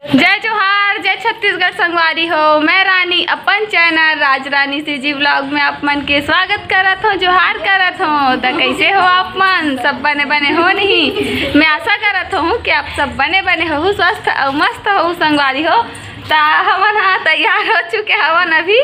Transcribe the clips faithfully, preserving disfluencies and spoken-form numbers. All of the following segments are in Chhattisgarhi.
जय जोहार, जय छत्तीसगढ़ संगवारी हो। मैं रानी अपन चैनल राज रानी सीजी व्लॉग में आप मन के स्वागत करत हूँ, जोहार करत हूँ। त कैसे हो आप मन? सब बने बने हो नहीं? मैं आशा करत हूँ कि आप सब बने बने हो, स्वस्थ और मस्त हो संगवारी हो। त हमन हा तैयार हो चुके हवन अभी।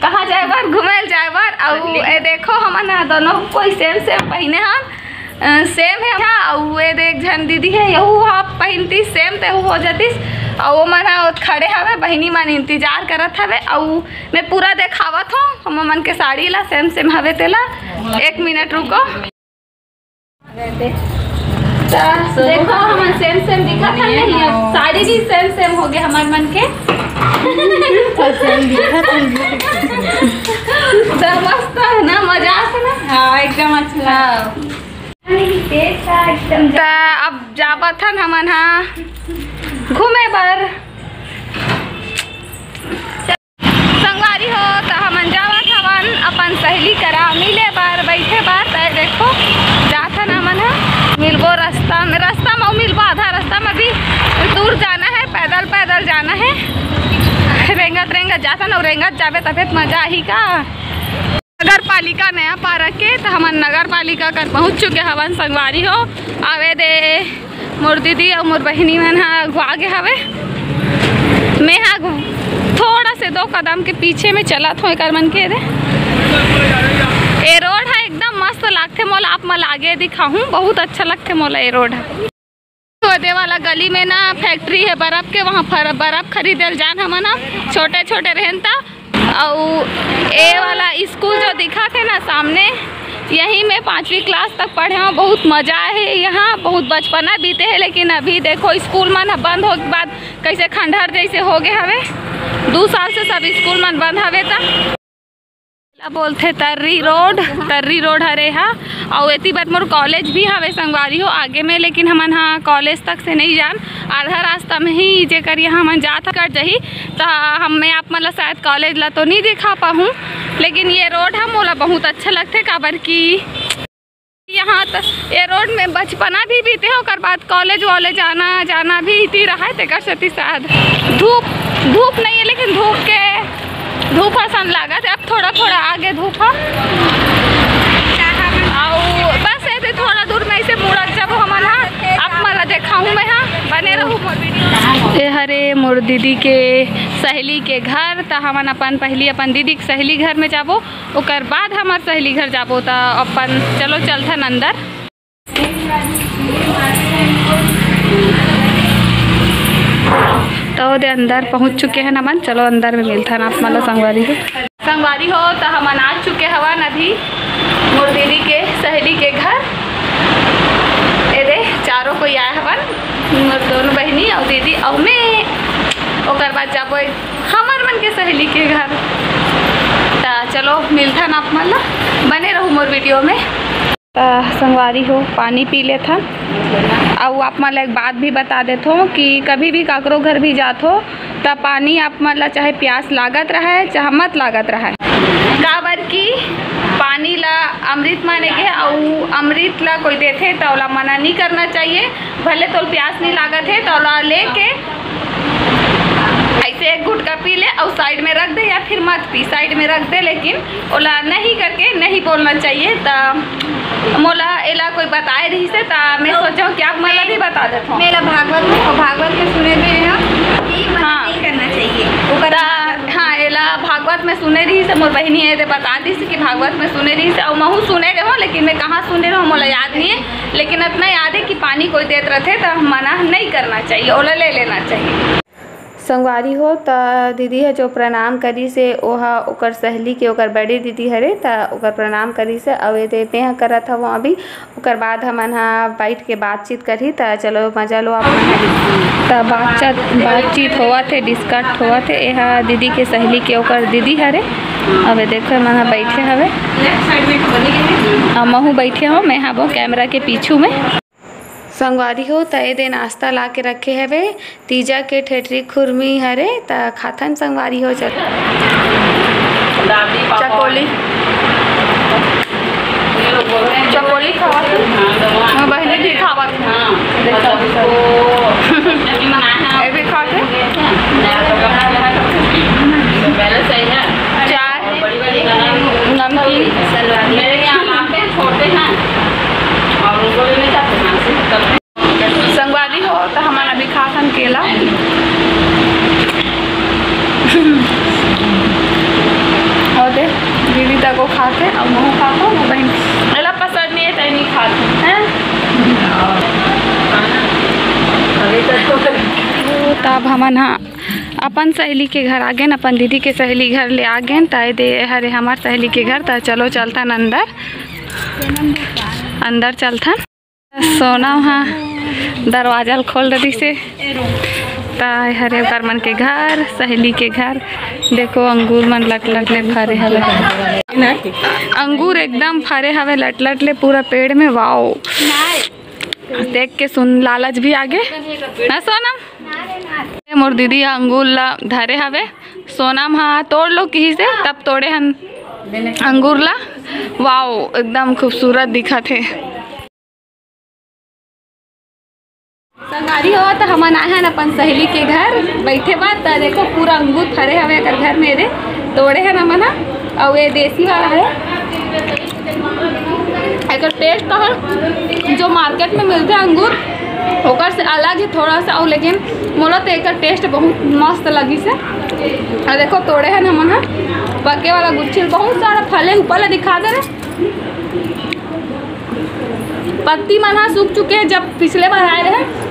कहाँ जाए बर? घूमे ल जाए बर। अउ ए देखो, हमन हा दोनों कोई सेम सेम पहिने हन। अ, सेम है। अच्छा, अउ ए दे एक झन दीदी है, यहू हाफ पहिनती, सेम ते हो जातिस। अउ ओमन हा ओत खड़े हवे, बहिनी मन इंतजार करत हवे। अउ मैं पूरा देखावत हूँ हम मन के साड़ी ला, सेम सेम हवे तेला। एक मिनट रुको। त देखो, हमन सेम सेम दिखत हन नहीं? अब साड़ी भी सेम सेम हो गए हमर मन के। त मस्त है ना, मजा आथे ना? हाँ, एकदम अच्छा। हाँ। त अब जावत हन हमन हा घूमे बर। संगवारी हो, त हमन जावत हवन अपन सहेली करा मिले बर, बैठे बर। त देखो, जात हन हमन ह, मिलबो रास्ता में, रास्ता में मिलबो, आधा रास्ता में। अभी दूर जाना है, पैदल पैदल जाना है। रेंगत रेंगत जात हन, अउ रेंगत जाबे तबे त मजा आही का। नगर पालिका नया पारा के, त हमन नगर पालिका कर पहुंच चुके हवन संगवारी हो। आवे दे मोर दीदी अउ मोर बहिनी मन ह अगुआ गे हवे। मैं ह थोड़ा से दो कदम के पीछे में चलत हों एकर मन के दे। ए रोड ह एकदम मस्त लागथे मोला, आप मन ल आगे दिखाहूँ, बहुत अच्छा लगथे मोला ए रोड ह। तो दे वाला गली में ना फैक्ट्री है बर्फ के, वहाँ पर बर्फ खरीदे ल जान हमन ह, छोटे छोटे रहन त। अउ ए वाला स्कूल जो दिखत हे ना सामने, यही में पाँचवीं क्लास तक पढ़े हूँ। बहुत मजा है यहाँ, बहुत बचपना बीते है। लेकिन अभी देखो, स्कूल मन ह बंद हो के बाद कैसे खंडहर जैसे हो गए हवे। दू साल से सब स्कूल मन बंद हवे। त ला बोलथे तर्री रोड, तर्री रोड हरे हा। अउ एती बर मोर कॉलेज भी हवे संगवारी हो आगे में, लेकिन हमन हा कॉलेज तक से नहीं जान, आधा रास्ता में ही जेकर यहाँ हमन जात कट जाही। त हम, मैं आप मन ला शायद कॉलेज ला तो नहीं दिखा पाहूँ, लेकिन ये रोड ह मोला बहुत अच्छा लगथे, काबर कि यहाँ त ये रोड में बचपना भी बीते, ओकर बाद कॉलेज वॉलेज आना जाना भी इति रहा, तेकर सेती शायद धूप, धूप नहीं है, लेकिन धूप के, धूप असन लागत है। अब थोड़ा थोड़ा आगे धूप है। अउ बस ऐसे थोड़ा दूर में ऐसे मुड़त जाबो हमन हा, आप मन ला देखाहूँ मैं हा, बने रहू मोर वीडियो। ए हरे मोर दीदी के सहेली के घर, त हमन अपन पहली अपन दीदी के सहेली घर में जाबो, ओकर बाद हमर सहेली घर जाबो। त अपन चलो चलथन अंदर। तो दे अंदर पहुंच चुके हैं हमन। चलो अंदर में मिलथन आप मन ला संगवारी हो। संगवारी हो, त हमन आ चुके हवन अभी मोर दीदी के सहेली के घर। ए दे चारों कोई आए हवन, मोर दोनों बहिनी अउ दीदी अउ मैं। ओकर बाद जाबो एक हमर मन के सहेली के घर। त चलो मिलथन आप मन ला, बने रहू मोर वीडियो में। त संगवारी हो, पानी पी लेथन। अउ आप मन ला एक बात भी बता देथों कि कभी भी काकरो घर भी जाथो त पानी आप मन ला चाहे प्यास लागत रहय चाहे मत लागत रहय, काबर कि पानी ला अमृत माने गे, अउ अमृत ला कोई देथे त ओला मना नहीं करना चाहिए। भले तोल प्यास नहीं लागत है त ओला लेके ऐसे एक घुटका पी ले अउ साइड में रख दे, या फिर मत पी, साइड में रख दे, लेकिन ओला नहीं करके नहीं बोलना चाहिए। त मोला एला कोई बताए रहिस हे, त मैं सोचेंव कि आप मन ला भी बता देथों। मैं एला भागवत में, अउ भागवत में सुने रहे हंव कि मना हाँ। नहीं करना चाहिए। ओकर त, हाँ, एला भागवत में सुने रहिस हे, मोर बहिनी ए दे बता दिस कि भागवत में सुने रहिस हे, अउ महू सुने रहे हंव, लेकिन मैं कहाँ सुने रहे हंव, मोला याद नहीं है। लेकिन इतना याद है कि पानी कोई देत रथे, त मना नहीं करना चाहिए, ओला ले लेना चाहिए। संगवारी हो, त दीदी ह जो प्रणाम करिस हे, ओहा ओकर सहेली के, ओकर बड़े दीदी हरे, त ओकर प्रणाम करिस हे। अउ ए दे मेंह करत हवं अभी, ओकर बाद हमन ह बैठ के बातचीत करही। त चलो मजा लो आप मन ह। त बातचीत, बातचीत होवत हे, डिस्कस होवत हे। एहा दीदी के सहेली के, ओकर दीदी हरे। अबे देखो, मन ह बैठे हवे, अउ महू बैठे हो, मैं हबो कैमरा के पीछू में। संगवारी हो, त ए दे नाश्ता ला के रखे हवे, तीजा के ठेठरी खुरमी हरे, त खाथन संगवारी हो। चल, चकोली, चकोली खावत हे, मोर बहिनी भी खावत हे, ए भी खाथे। अउ दे, दीदी तको खाथे, अउ महू खाथो, मोर बहिन एला पसंद नहीं है, तै नहीं खाथे, हैं? त अब हमन ह अपन सहेली के घर आ गेन, अपन दीदी के सहेली घर ले आ गेन। त ए दे, ए हरे हमर सहेली के घर। त चलो चलथन अंदर, अंदर चलथन। सोनम ह दरवाजा ल खोल रहिसे। त ए हरे ओकर मन के घर, सहेली के घर। देखो, अंगूर मन लट लट ले फरे हवे। अंगूर एकदम फरे हवे लट लट ले पूरा पेड़ में। वाओ, देख के सुन लालच भी आगे ना सोनम। ए मोर दीदी ह अंगूर ला धरे हवे, सोनम ह तोड़ लो किहिसे, तब तोड़े हन अंगूर ला। वाओ, एकदम खूबसूरत दिखत हे। संगवारी हो, त हमन आए हन अपन सहेली के घर बैठे बर। त देखो, पूरा अंगूर फरे हवे एकर घर में, रे तोड़े हन हमन ह। अउ ये देसी वाला है, एकर taste तो है जो market में मिलथे अंगूर, ओकर से अलग है थोड़ा सा। अउ लेकिन मोला तो एकर taste बहुत मस्त लगिस हे। अउ देखो, तोड़े हन हमन ह, पके वाला गुच्छी ल बहुत सारा फले ऊपर ला दिखा दे रहे। पत्ती मन ह सूख चुके हैं, जब पिछले बार आए रहे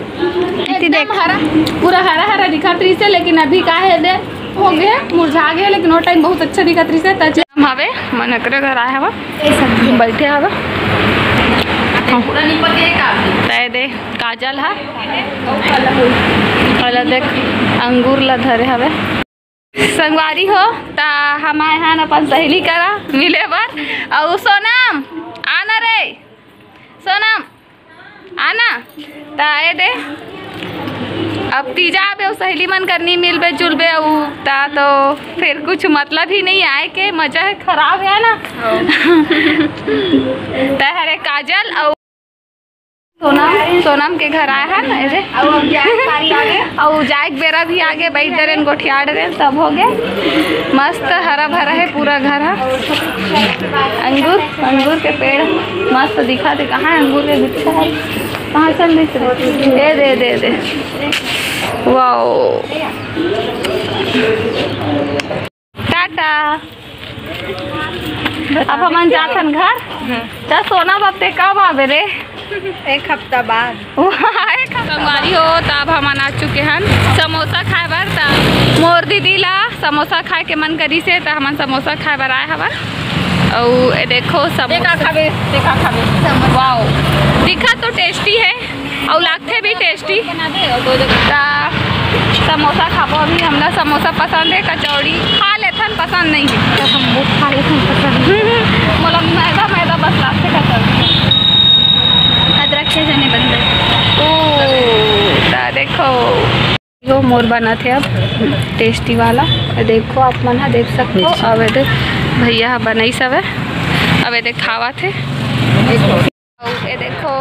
एकदम हरा, पूरा हरा हरा दिखत रहिस हे, लेकिन अभी का है दे हो गए, मुरझा गए, लेकिन वो time बहुत अच्छा दिखत रहिस हे। त हम हवे मन एकरे घर आए हवा, बैठे हवा। तय दे काजल हा, ओला देख, अंगूर ला धरे हवे। संगवारी हो, त हम आए हन अपन सहेली करा मिले बर। अउ सोनम, आना रे, सोनम, आना। त ए दे, अब तीजा आबे, अउ सहेली मन कर नी मिलबे जुलबे, अउ त तो फिर कुछ मतलब ही नहीं आए के, मजा है खराब है ना। त हरे काजल अउ सोनम, सोनम के घर आए हन, ए दे। अउ अब जाए के पारी आगे। अउ जाए के बेरा भी आगे, बैठ डरेन, गोठिया डरेन, सब हो गए। मस्त हरा भरा है पूरा घर हा। अंगूर, अंगूर के पेड़ मस्त दिखत हे। कहाँ है अंगूर के गुच्छा है? कहाँ चल दिख रहे? ए दे, दे, दे। वाओ। टाटा। अब हमन जाथन घर। हम्म। त सोनम, अब ते कब आबे रे? एक हफ्ता बाद। वाह, एक हफ्ता संगवारी हो, त अब हमन आ चुके हन समोसा खाए बर। त मोर दीदी ला समोसा खाए के मन करिस हे, त हमन समोसा खाए बर आए हवन। अउ ए देखो समोसा। देखा खाबे, देखा खाबे। वाओ, दिखत तो tasty है। अउ लागथे भी tasty। बना दे अउ दो जगह। त समोसा खाबो अभी, हमला समोसा पसंद है, कचौड़ी खा लेथन, पसंद नहीं है। त हम वो खा लेथन पसंद। मोला मैदा, मैदा बस लागथे कचौड़ी। अदरक के जने बनथे। ओ, त देखो। यो मोर बनत हे अब tasty वाला, देखो आप मन ह देख सकते हो। अब ए दे भैया ह बनइस हवे, अब ए दे खावत हे। अउ ए देखो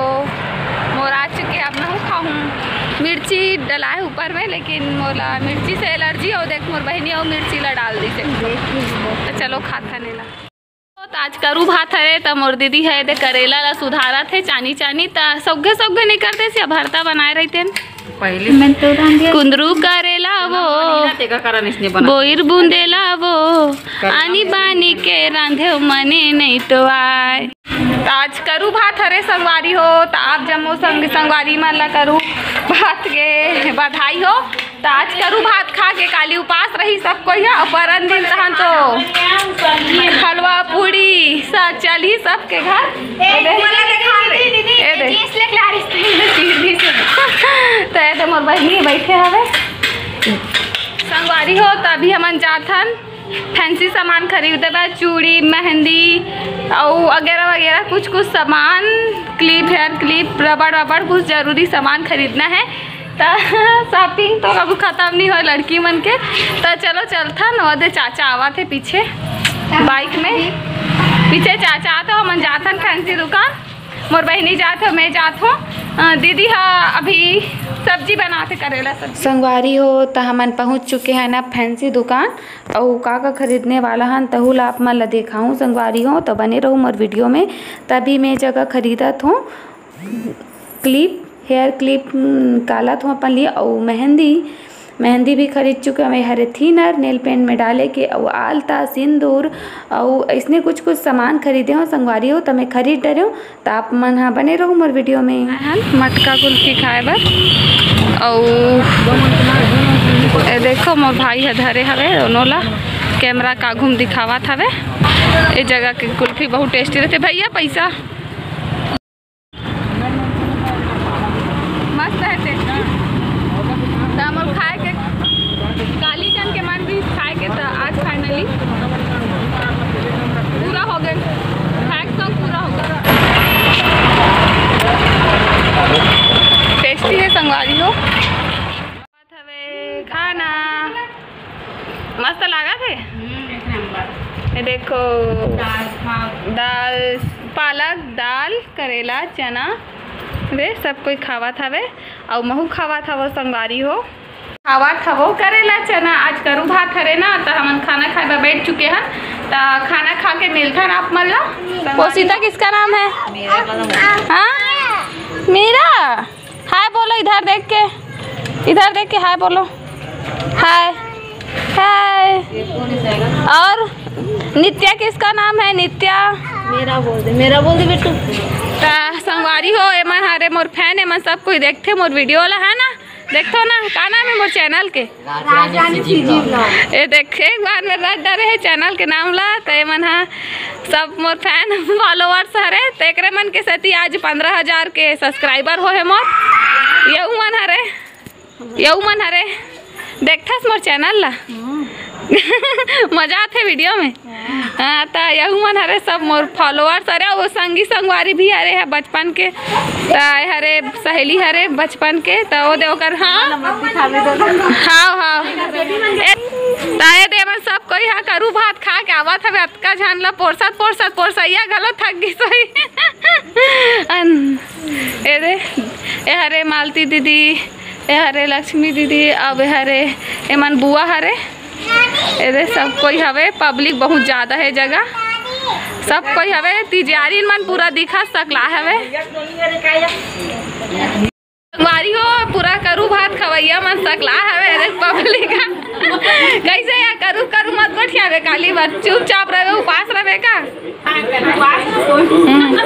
मोर आ चुके, अब मैं खाहूँ। मिर्ची डलाए ऊपर में, लेकिन मोला मिर्ची से allergy हो। देख मोर बहिनी अउ मिर्ची ला डाल दिसे। त चलो खाथन एला। त आज करू भात हरे, त मोर दीदी ह ए दे करेला ला सुधारत हे चानी चानी, त सौगे सौगे नहीं करते, से भरता बनाए रहितेन। पहले कुंदरू करेला वो, तेका कारण इसने बना। बोइर बुंदेला वो, करेला आनी बानी के रांधे मने नहीं तो आए। त आज करू भात हरे संगवारी हो, त आप जम्मो संग संगवारी मन ला करू भात के बधाई हो। त आज करू भात खा के काली उपास रही सब कोई ह। अउ परन दिन तहन तो हलवा पूड़ी सा चलही सबके घर। ए, बोला देखा, दीदी, दीदी, ए दे। जींस लेके ला रही थी। त ए दे मोर बहिनी बैठे हवे। संगवारी हो, त अभी हमन जाथन fancy सामान खरीदे बर, चूड़ी, मेहंदी अउ वगैरह वगैरह कुछ कुछ सामान, clip, hair clip, रबड़ वबड़, कुछ जरूरी सामान खरीदना है। त shopping तो कभी खतम नहीं होय लड़की मन के। त चलो चलथन, ओदे चाचा आवत हे पीछे bike में, पीछे चाचा आत हे, हमन जाथन fancy दुकान। मोर बहिनी जात हे, मैं जात हूँ। अ, दीदी हा अभी सब्जी बनात हे, करेला सब्जी। संगवारी हो, त हमन पहुँच चुके हैं ना fancy दुकान, अउ का का खरीदने वाला हन, तहू ला आप मन ला देखाहूँ संगवारी हो, त बने रहू मोर video में। तभी मैं जगह खरीदत हूँ clip। हेयर क्लिप, उम, काला थो अपन लिए, अउ मेहंदी, मेहंदी भी खरीद चुके हवे। हरे थिनर, नेल पेंट में डाले के, अउ आलता, सिंदूर, अउ अइसने कुछ कुछ सामान खरीदे हो संगवारी हो, त मैं खरीद डरे हो। त आप मन ह बने रहू मोर वीडियो में। आए हन मटका कुल्फी खाए बर, अउ ए देखो मोर भाई ह धरे हवे दोनों ला, कैमरा का घूम दिखावत हवे। ए जगह के कुल्फी बहुत टेस्टी रहते भैया। पैसा मस्त है टेस्ट। त हमर खाए के काली जन के मन भी खाए के, त आज फाइनली पूरा हो गए, खाए के शौक पूरा हो गए। टेस्टी है संगवारी हो। हवे खाना मस्त लागत हे। ये देखो, दाल, पालक, दाल, करेला, चना, वे सब कोई खावत हवे, अउ महू खावत हवो संगवारी हो। खावत हवो करेला, चना। आज करू भात हरे ना, त हमन खाना खाए बर बैठ चुके हन। त खाना खा के मिलथन आप मन ला। पोशिता किसका नाम है? हाँ, मीरा। हाय बोलो इधर देख के, इधर देख के हाय बोलो। हाय, हाय। और नित्या किसका नाम है? नित्या। मेरा बोल दे, मेरा बोल दे बेटू। त संगवारी हो, एमन हरे मोर फैन, एमन सब कोई देखथे मोर वीडियो ला, है ना? देखथो ना, का नाम है मोर चैनल के? राजरानी सीजी vlog। ए देख, एक बार में रट डरे हे चैनल के नाम ला। त एमन हा सब मोर फैन फॉलोअर्स हरे, त एकरे मन के सेती आज पंद्रह हजार के सब्सक्राइबर हो हे मोर। यहू मन हरे, यहू मन हरे, देखथस मोर चैनल ला? मजा आथे वीडियो में। हाँ, त यहू मन हरे सब मोर फॉलोअर्स हरे, वो संगी संगवारी भी हरे है बचपन के, त हरे सहेली हरे बचपन के, त वो दे ओकर, हाँ, हाँ, हाँ। ए, त ये दे एमन सब कोई हा करू भात खा के आवत हवे, अतका झन ला पोरसत, पोरसत, पोरसैया घलो थक गिस होही। अन, ए दे, ए हरे मालती दीदी, ए हरे लक्ष्मी दीदी, अब ए हरे एमन बुआ हरे। एदे सब कोई हवे, पब्लिक बहुत ज्यादा है जगह, सब कोई हवे। तिजियारिन मन पूरा दिखत सकला हवे। संगवारी हो, पूरा करू भात खवैया मन सकला हवे। अरे पब्लिक कैसे या करू करू मत गोठियावे, काली बात चुपचाप रहे, उपास रहे का? हम्म।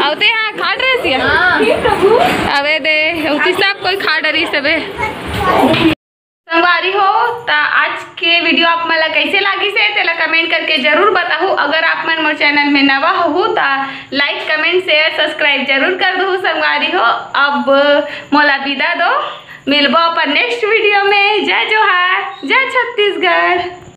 अउ ते हाँ खा डरे सिया। अबे दे, उती सब कोई खा डरी सबे। संगवारी हो, त आज के वीडियो आप मन ला कैसे लागिस हे, तेला कमेंट करके जरूर बताहू। अगर आप मन मोर चैनल में नवा हहू, त लाइक, कमेंट, शेयर, सब्सक्राइब जरूर कर दहू संगवारी हो। अब मोला विदा दो, मिलबो अपन नेक्स्ट वीडियो में। जय जोहार, जय छत्तीसगढ़।